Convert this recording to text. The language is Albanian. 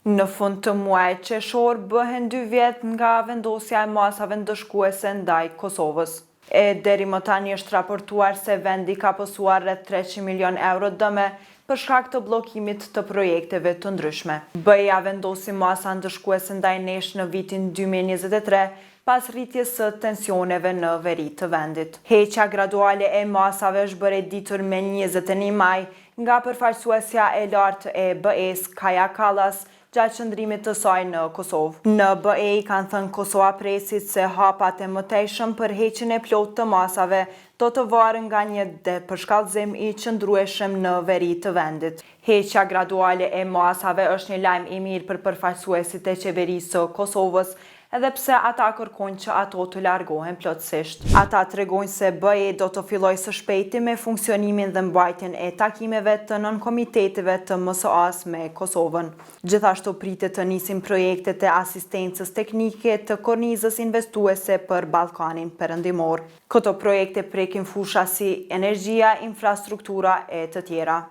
Në fund të muajit qershor bëhen 2 vjet nga vendosja e masave ndëshkuese ndaj Kosovës. E deri më tani është raportuar se vendi ka pësuar rreth 300 milion euro dëme për shkak të bllokimit të projekteve të ndryshme. BE-ja vendosi masa ndëshkuese ndaj nesh në vitin 2023 pas rritjes së tensioneve në veri të vendit. Heqja graduale e masave është bërë e ditur me 21 maj nga përfaqësuesja e lartë e BE-s Kaja Kallas gjatë qëndrimit të saj në Kosovë. Në BE i kanë thënë Kosova Presit se hapat e mëtejshëm për heqjen e plotë të masave do të varen nga një depërshkallëzim i qëndrueshëm në veri të vendit. Heqja graduale e masave është një lajm i mirë për përfaqësuesit e qeverisë së Kosovës, edhe pse ata kërkojnë që ato të largohen plotësisht. Ata tregojnë se BE do të fillojë së shpejti me funksionimin dhe mbajtjen e takimeve të nënkomiteteve të MSA-s me Kosovën. Gjithashtu pritet të nisin projektet e asistencës teknike të kornizës investuese për Ballkanin Perëndimor. Këto projekte prekin fusha si energjia, infrastruktura e të tjera.